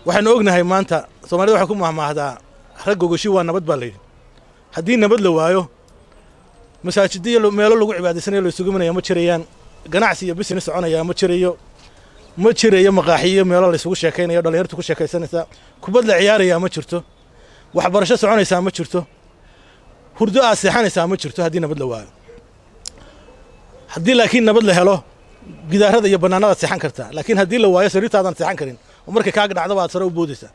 Waxaynu ognahay maanta Soomaalida waxay ku mahmaahdaa, "Rag gogoshi waa nabad," baa layidhi. Haddii nabad la waayo, masaajidyo meelo lagu cibaadaysanayo la isugu imanaya ma jirayaan, ganacsi iyo business soconaya ma jirayo, ma jirayo maqaaxiyo meelo la isugu sheekaynayo, dhalinyartu ku sheekaysanaysaa, kubad la ciyaarayaa ma jirto, waxbarasho soconaysaa ma jirto, hurdo aad seexanaysaa ma jirto haddii nabad la waayo. Haddii laakiin nabad la helo, gidaarada iyo bannaanadaad seexan kartaa, laakiin haddii la waayo, sariirtaadaan seexan karin oo markay kaaga dhacdaba aad sare u boodaysaa.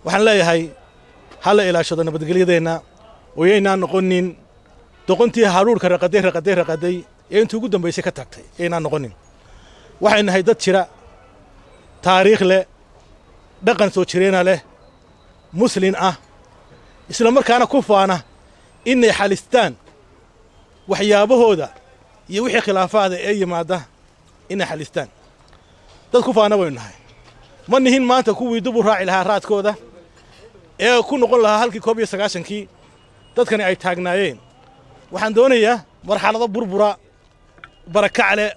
Waxaan leeyahay, ha la ilaashado nabadgelyadeenna oo yaynaan noqonin doqontii haruurka raqaday, raqaday, raqaday ee intii ugu dambaysay ka tagtay, yaynaan noqonin. Waxay nahay dad jira, taariikh leh, dhaqan soo jireena leh, muslin ah, isla markaana ku faana inay xalistaan waxyaabahooda iyo wixii khilaafaada ee yimaada inay xalistaan. Dad ku faana baynu nahay. Ma nihin maanta kuwii dib u raaci lahaa raadkooda ee ku noqon lahaa halkii 91-kii dadkani ay taagnaayeen. Waxaan doonayaa marxalado burbura, barakac leh,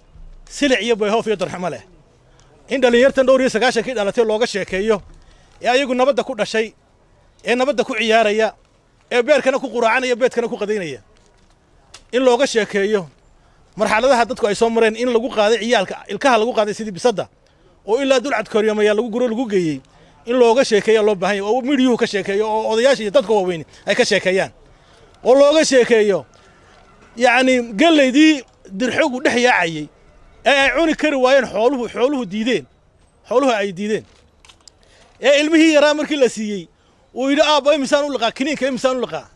silic iyo bayhoof iyo darxumo leh, in dhallinyartan dhowr iyo sagaashankii dhalatay looga sheekeeyo, ee ayagu nabadda ku dhashay, ee nabadda ku ciyaaraya, ee beerkana ku quraacanaya, beedkana ku qadaynaya, in looga sheekeeyo marxaladaha dadku ay soo mareen, in lagu qaaday ciyaalka ilkaha lagu qaaday sidii bisadda oo ilaa dulcad koryomayaa lagu guro lagu geeyey, in looga sheekeeya loo baahan yahay, oo midyuhu ka sheekeeyo, oo odayaasha iyo dadka waaweyni ay ka sheekeeyaan, oo looga sheekeeyo yacni gellaydii dirxogu dhex yaacayey ee ay cuni kari waayeen xooluhu, xooluhu diideen, xooluhu ay diideen, ee ilmihii yaraa markii la siiyey uu yidhi, "Aabba, imisaan u liqaa kiniinka? Imisaan u liqaa?"